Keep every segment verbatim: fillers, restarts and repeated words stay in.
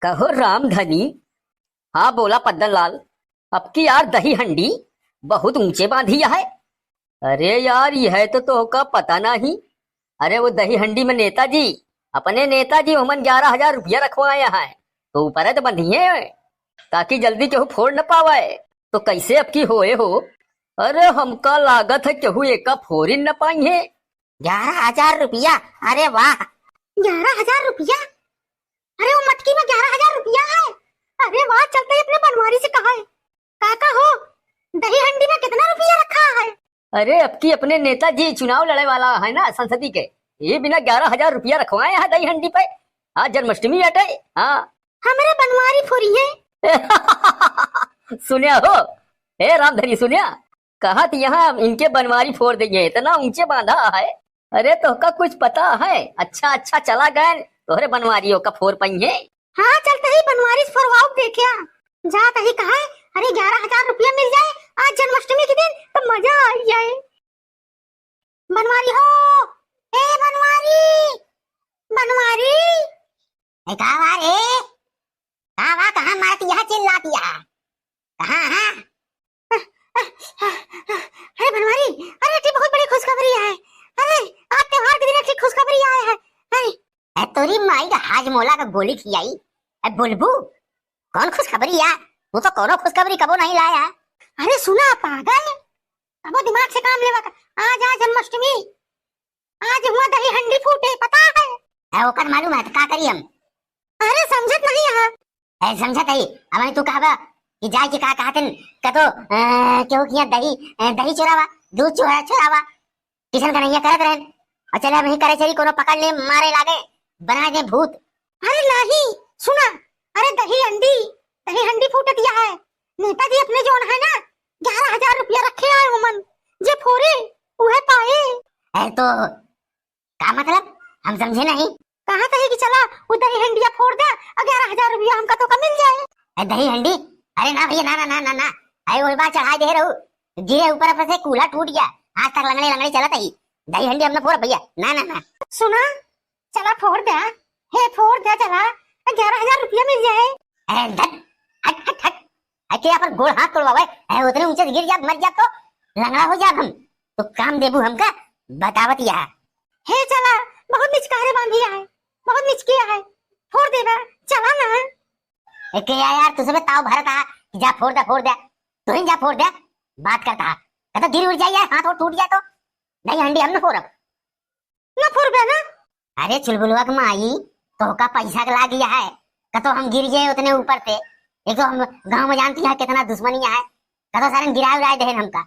कहो रामधनी। हाँ बोला पद्दन लाल, अब की यार दही हंडी बहुत ऊंचे बांधी है। अरे यार, यह तो तोहका पता नहीं। अरे वो दही हंडी में नेताजी, अपने नेताजी ओमन ग्यारह हजार रुपया रखवाए हैं, तो ऊपर तो बंधिए, ताकि जल्दी केहू फोड़ न पावे। तो कैसे अब की होए हो? अरे हमका लागत है केहू एका फोरिन न पाई है। ग्यारह हजार रुपया? अरे वाह। ग्यारह हजार रुपया? अरे वो मटकी में ग्यारह हजार रुपया है। अरे वाह, चलते ही अपने बनवारी से कहा है, काका हो, दही हंडी में कितना रुपया रखा है? अरे अब की अपने नेताजी चुनाव लड़े वाला है ना संसदी के, ये बिना ग्यारह हजार रुपया रखवाए हैं दही हंडी पे। हाँ, जन्माष्टमी बाटे। हाँ। हमरे बनवारी फोरी है। सुने हो, ए रामधनी, सुने, कहत यहाँ इनके बनवारी फोर देइहैं, इतना ऊंचे बांधा है। अरे तोहका कुछ पता है? अच्छा अच्छा चला गए, तोहरे बनवारियों का फोर पइहैं। हाँ, चलते ही बनवारी से फोरवाओ देखे। जात ही कहा, अरे ग्यारह हजार रुपया मिल जाए आज जन्माष्टमी के दिन तो मजा आ जाए। बनवारी हो, ए बनवारी, बनवारी। ए का बा रे? का बा, कहाँ मारत यहाँ चिल्लात यहाँ? कहाँ है? अरे बनवारी, अरे ये बहुत बड़ी खुशखबरी है। अरे आज त्योहार के दिन एक खुशखबरी आए है। अरे ए तोरी माई का हाजमोला का गोली खियाई। ए बोलबू, कौन खुशखबरी यार? वो तो कोनो खुशखबरी कबो नहीं लाया। अरे सुना पागल, कबो दिमाग से काम लेवा का। आज, आज जन्माष्टमी, आज हुआ दही हंडी फूटे, पता है? ए ओकर मालूम है तो का करी हम? अरे समझत नहीं है। ए समझत है, अब तू कहबा कि जाए के का कहतन, कतो अ, केहू किया दही, अ, दही चोरावा, दूध चोरा चोरावा, किसन कन्हैया करत रहन। और चले अब यहीं करे चली, कोनो पकड़ ले, मारे लागे, बना दे भूत। अरे नाही, सुना, अरे दही हंडी, दही हंडी फूटत या है। नेताजी अपने जोन है ना, ग्यारह हजार रुपया रखे आए उमन, जे फोरे, उहे पाए। ए तो का मतलब? हम समझे नहीं। कहा था कि चला, वो दही हंडिया फोर दे, ग्यारह हजार रुपया हमका तो का मिल जाए। ए, दही हंडी? अरे ना भैया, ना, ना, ना, ना, ना। अरे, वो बार चढ़ाए दे रहू, गिरे ऊपर पर से कूल्हा टूट गया, आज तक लंगड़े लंगड़े चलत ही। दही हंडी हम ना फोर भैया, ना, ना, ना। सुना, चला फोर दे, हे फोर दे, चला, ग्यारह हजार रुपया मिल जाए। ए, धत, हट, हट, हट। अरे, के अपन गोड़ हाथ तोड़वावे, ए, उतने ऊंचे से गिर जाब, मर जाब तो लंगड़ा हो जाब हम। तो काम देबू हमका, बतावत या। हे चला, बहुत निचकारे बांधी है, बहुत निचकिया है, फोर देबा, चला ना। ए, के या यार, तू सबे ताव भरत आ, जा फोर दे, फोर दे, तू ही जा फोर दे, बात करता है। कहता गिर उड़ जाए यार, हाथ और टूट जाए तो, नहीं हंडी हम ना फोरब। ना फोरबे ना। अरे चुलबुलवा के माई, तोहका पैसा के लागी है, कतो हम गिर जाए उतने ऊपर से। एक तो हम गाँव में जानती है कितना दुश्मनी है, कतो सारन गिराए उराए देहन हमका।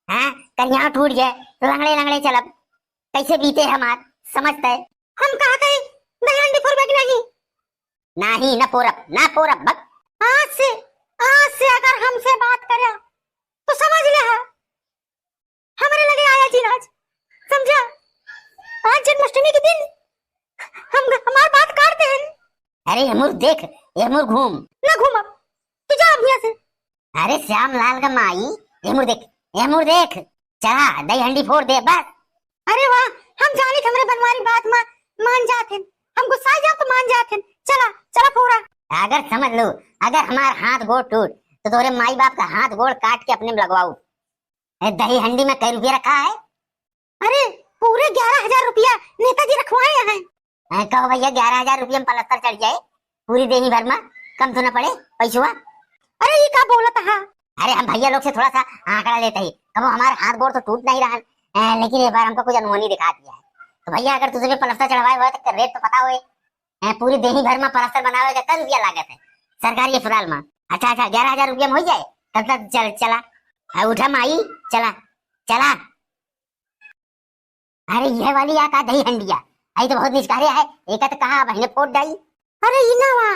हाँ, करिया टूट जाए तो लंगड़े लंगड़े चलब, कैसे बीते हमार, समझते? हम कहा थे दही हंडी फोरबे कि नहीं? नहीं, ना फोरब, ना फोरब, बक। आज से, आज से अगर हमसे बात करे तो समझ ले हा, हमरे लगे आया जिन आज, समझा? आज जन्माष्टमी के दिन हम, हमार बात काट देहन। अरे ये मुर देख, ये मुर घूम। ना घूमब, तू जा अब यहाँ से। अरे श्याम लाल का माई, ये मुर देख, ये मुर देख, चला दही हंडी फोर दे बस। अरे वाह, हम जानी हमरे बनवारी बात मा मान जात हैं, हम गुस्सा जाब तो मान जात हैं। चला, चला फोरा। अगर समझ लो, अगर हमार हाथ गोड़ टूट तो तोरे माई बाप का हाथ गोड़ काट के अपने में लगवाऊ। ए, दही हंडी में कै रुपया रखा है? अरे, पूरे ग्यारह हजार रुपया नेताजी रखवाए हैं। ए, कहो भैया, ग्यारह हजार रुपया में पलस्तर चढ़ जाए पूरी देही भर में, कम तो ना पड़े पैसवा? अरे, ये का बोलत हा? अरे, हम भैया लोग से थोड़ा सा आंकड़ा लेते ही, कबो हमार हाथ गोड़ तो टूट नहीं रहा, ए, लेकिन ये बार हमको कुछ अनहोनी दिखा दिया है। तो भैया, अगर तुझे भी पलस्तर चढ़वाए हुआ है तो रेट तो पता होए। ए, पूरी देही भर में पलस्तर बनावे का कै रुपया लागत है सरकारी अस्पताल में? अच्छा, अच्छा, ग्यारह हजार रुपया में हो जाए, तब तक चल, चला। ए, उठा माई, चला, चला। अरे, यह वाली या का दही हंडिया? आई तो बहुत निचकारे है, एका तो कहा बहने फोड़ डाई। अरे, ई ना वा,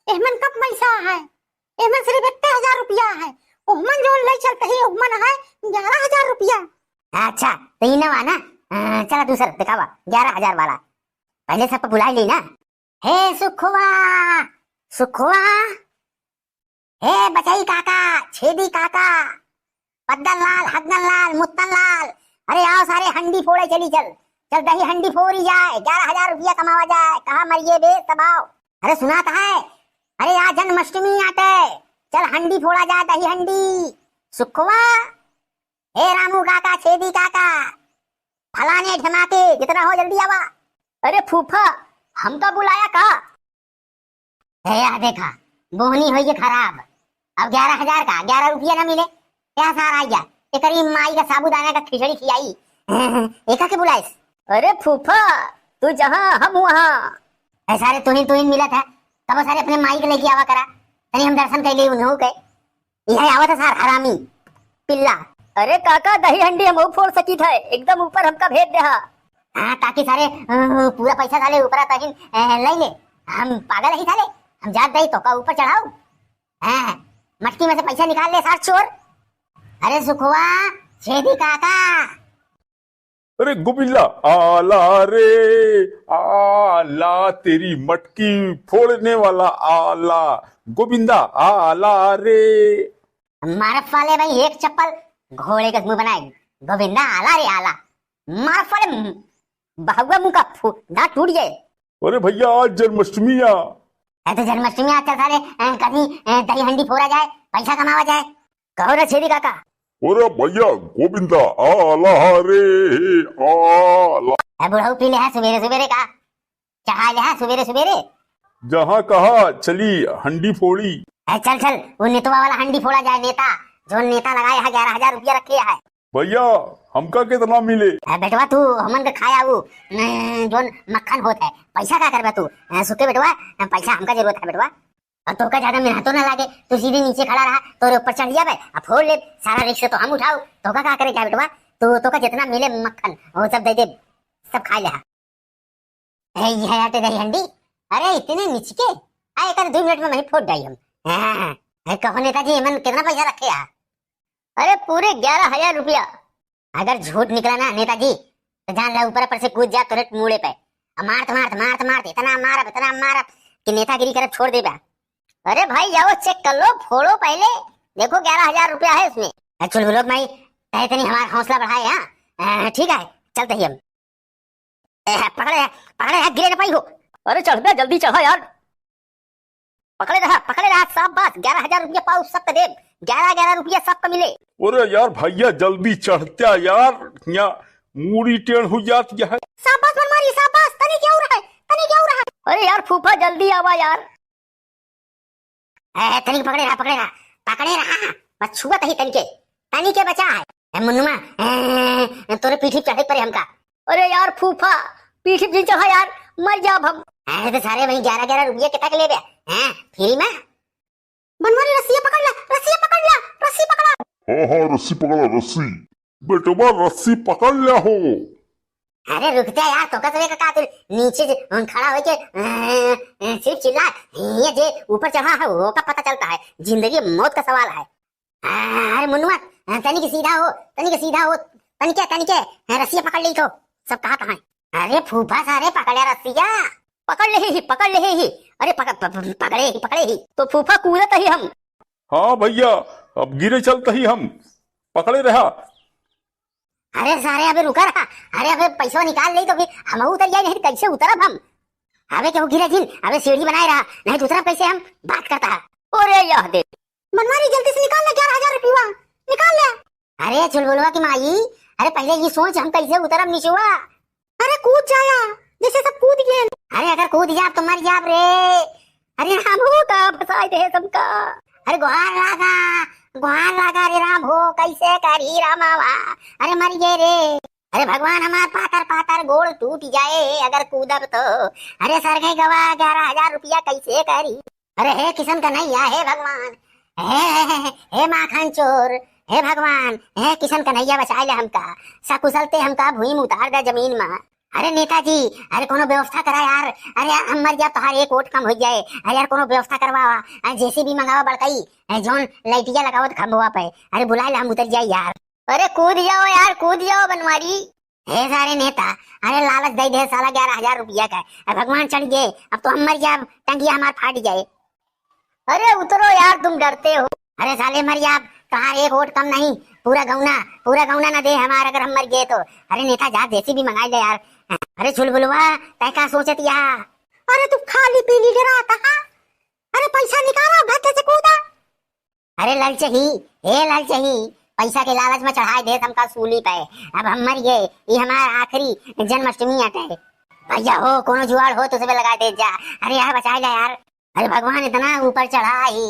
एहमन कम पैसा है, एहमन सिर्फ इतने हजार रुपया है, ओहमन जोन ले चलते ही ओहमन है ग्यारह हजार रुपया। अच्छा, तो ई ना वा ना, अ, चला दूसर दिखावा, ग्यारह हजार वाला। पहले सबको बुला ली ना। हे सुखवा, सुखवा, हे बचई काका, छेदी काका, पद्दन लाल, हगन लाल, मुत्तन लाल, अरे आओ सारे हंडी फोड़े चली चल, चल दही हंडी फोड़ी जाए, ग्यारह हजार रुपया कमावा जाए, कहाँ मरिए बे सब आओ। अरे सुनात है, अरे आज जन्माष्टमी आटे, चल हंडी फोड़ा जाए, दही हंडी। सुखवा, हे रामू काका, छेदी काका, फलाने ढमाके, जितना हो जल्दी आवा। अरे फूफा, हमका बुलाया का? ए, या देखा, बोहनी होई के खराब। अब ग्यारह हजार का, ग्यारह रुपया ना मिले, क्या सार आ गया? एकरी माई का साबूदाना का खिचड़ी खियाई। एका के बुलाइस? अरे फूफा, तू जहाँ हम वहाँ। ए सारे, तुहिन तुहिन मिलत है, तब सारे अपने माई के लेके आवा करा, तनी हम दर्शन कर ले उन्हों के। यह आवत है सार हरामी पिल्ला। अरे काका, दही हंडी हम फोड़ सकी था, एकदम ऊपर हमका भेज दे हा। हाँ, ताकि सारे, अ, पूरा पैसा साले ऊपर आता ही, अ, ले ले। हम पागल ही साले, हम जात दही तो का ऊपर चढ़ाओ। हाँ, मटकी में से पैसा निकाल ले सार चोर। अरे सुखवा, छेदी काका। अरे गोविंदा आला रे, आला, तेरी मटकी फोड़ने वाला आला, गोविंदा आला रे। मारब साले भाई एक चप्पल घोड़े के मुंह बनाए, गोविंदा आला रे आला। मारब साले बहुआ मुंह का फू-, दांत टूट जाए। अरे भैया, आज जन्माष्टमी आ। है तो जन्माष्टमी आज चल साले, अ, कहीं, अ, दही हंडी फोड़ा जाए, पैसा कमावा जाए। कहो रे छेदी काका। अरे भैया, गोविंदा आला रे, आला। ए बुढ़ऊ, पी ले है सुबेरे सुबेरे का? चढ़ा ले है सुबेरे सुबेरे? जहाँ कहा चली हंडी फोड़ी। ए चल चल, वो नेतवा वाला हंडी फोड़ा जाए, नेता। जो नेता लगाए है, ग्यारह हजार रुपया रखे है। भैया, हमका कितना मिले? ए बेटवा, तू हमन के खाया वो, न, जोन मक्खन होत है, पैसा का करबे तू? ए, सुके बेटवा, पैसा हमका जरूरत है बेटवा। और तोका ज्यादा मेहनतो ना लागे, तू सीधे नीचे खड़ा रहा, तोरे ऊपर चढ़ जाबे, अब फोड़ ले, सारा risk तो हम उठाऊ, तोका का करे क्या बेटवा? तू, तोका जितना मिले मक्खन, वो सब दे दे, सब खा ले। ए, ये है आटे दही हंडी। अरे, इतने निचके? आ, एक आध दो मिनट में वहीं फोड़ जाई हम। हाँ, हाँ। ए, कहो नेताजी, एमन कितना पैसा रखे है? अरे, पूरे ग्यारह हजार रुपया। अगर झूठ निकला ना नेताजी, तो जान ला ऊपर पर से कूद जा तोरे मूड़े पे। अब मारत, मारत, मारत, मारत, इतना मारब, इतना मारब कि नेतागिरी करब छोड़ देबा। अरे भाई, जाओ check कर लो, फोड़ो पहले, देखो ग्यारह हजार रुपया है उसमें। ए, चुलबुलो माई, तहे तनी हमार हौसला बढ़ाए, हाँ? ए, ठीक है, चलते ही हम। ए, पकड़े, पकड़े, गिरे न पाई हो। अरे चढ़ बे, जल्दी चढ़ा यार। पकड़े रहा, पकड़े रहा, शाबाश, ग्यारह हजार रुपया पाओ, सबका देब, ग्यारह, ग्यारह रुपया सबका मिले। अरे यार भैया, जल्दी चढ़त्या यार, यहाँ मूड़ी टेढ़ हो जात है। शाबाश बनवारी, शाबाश, तनी के और है, तनी के और है। अरे यार फूफा, जल्दी आवा यार। ए, तनिक पकड़े रहा, पकड़े रहा, पकड़े रहा, बस छुआ तही तनिके, तनिके बचा है। ए, मुन्नुमा, ए, तोरे पीठी चढ़े परे हमका। अरे यार फूफा, पीठी जिन चढ़ा यार, मर जाब हम। अरे तो सारे वही ग्यारह ग्यारह रुपया कितना के लेबे? हैं, free में? बनवारी रस्सिया पकड़ ला, रस्सिया पकड़ ला, रस्सी पकड़ा। हाँ, हाँ, रस्सी पकड़ा, रस्सी। बेटवा, रस्सी पकड़ ल्या हो। अरे रुक जा यार, तोका तोरे का, का तू नीचे जे, अ, खड़ा होके, अ, अ, सिर्फ चिल्ला, ये जे ऊपर चढ़ा है, वो का पता चलता है, जिंदगी मौत का सवाल है। अरे मुन्नुआ, तनिक सीधा हो, तनिक सीधा हो, तनिके, तनिके, रस्सिया पकड़ ली तो, सब कहा कहाँ है? अरे फूफा सारे पकड़े रस्सिया। पकड़ ले ही, पकड़ ले ही। अरे पकड़, प-, प-, पकड़े ही, पकड़े ही। तो फूफा कूदत ही हम। हाँ भैया, अब गिरे चलत ही हम। पकड़े रहा। अरे सारे अबे रुका रहा। अरे अबे पैसा निकाल ले तो फिर हम उतर जाए, नहीं तो कैसे उतरब हम? अबे केहू गिरे जिन, अबे सीढ़ी बनाए रहा, नहीं तो उतरब कैसे हम? बात करता है। अरे यह दे। बनवारी, जल्दी से निकाल ले ग्यारह हजार रुपया, निकाल ले। अरे चुलबुलवा की माई, अरे पहले ये सोच हम कैसे उतरब निचवा। अरे कूद जाया, जैसे सब कूद गए। अरे अगर कूद जाब तो मर जाब रे। अरे राम हो का फंसाए दे सबका। अरे गुहार लागा, गुहार लागा रे राम हो, कैसे करी रामावा। अरे मर गए रे। अरे भगवान हमार पातर पातर गोड़ टूट जाए अगर कूदब तो। अरे सरगे गवा ग्यारह हजार रुपया कैसे करी। अरे हे किशन कन्हैया, हे भगवान, हे, हे, हे, हे माखन चोर, हे भगवान, हे किशन कन्हैया बचाए ले हमका, सकुशल ते हमका भुई में उतार दे जमीन में। अरे नेताजी, अरे कोनो व्यवस्था करा यार, अरे यार हम मर जाब तोहार एक वोट कम हो जाए, अरे यार कोनो व्यवस्था करवावा, अरे जेसीबी मंगावा बड़कई, अरे जौन लाइटिया लगावत खंभवा पे, अरे बुलाए ले हम उतर जाए यार। अरे कूद जाओ यार, कूद जाओ बनवारी। हे सारे नेता, अरे लालच दे दे साला ग्यारह हजार रुपया का। अब भगवान चढ़ गए, अब तो हम मर जाब, टंगिया हमार फाट जाए। अरे उतरो यार, तुम डरते हो। अरे साले मर जाब, तोहार एक वोट कम नहीं, पूरा गौना, पूरा गौना ना दे हमार अगर हम मर गए तो। अरे नेता जा जेसीबी मंगाई ले यार। अरे चुलबुलवा, तै का सोचत या? अरे तू खाली पीली डराता हा? अरे पैसा निकालो, घर से कूदा। अरे ललचही, हे ललचही, पैसा के लालच में चढ़ाए देत हमका सूली पे। अब हम मर गए, ये हमार आखिरी जन्माष्टमी अटे। भैया हो, कोनो जुआड़ हो तो सबे लगा दे जा। अरे यार, बचाए जा यार। अरे भगवान इतना ऊपर चढ़ा ही,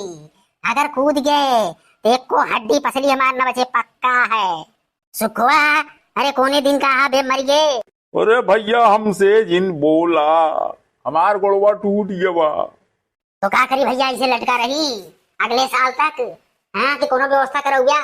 अगर कूद गए तो एक को हड्डी पसली हमार न बचे, पक्का है। सुखवा, अरे कोने दिन का हा बे मर गए। अरे भैया, हमसे जिन बोला, हमार गोड़वा टूट गवा। तो का करी भैया, इसे लटका रही अगले साल तक? हाँ, कि कोनो व्यवस्था करौया?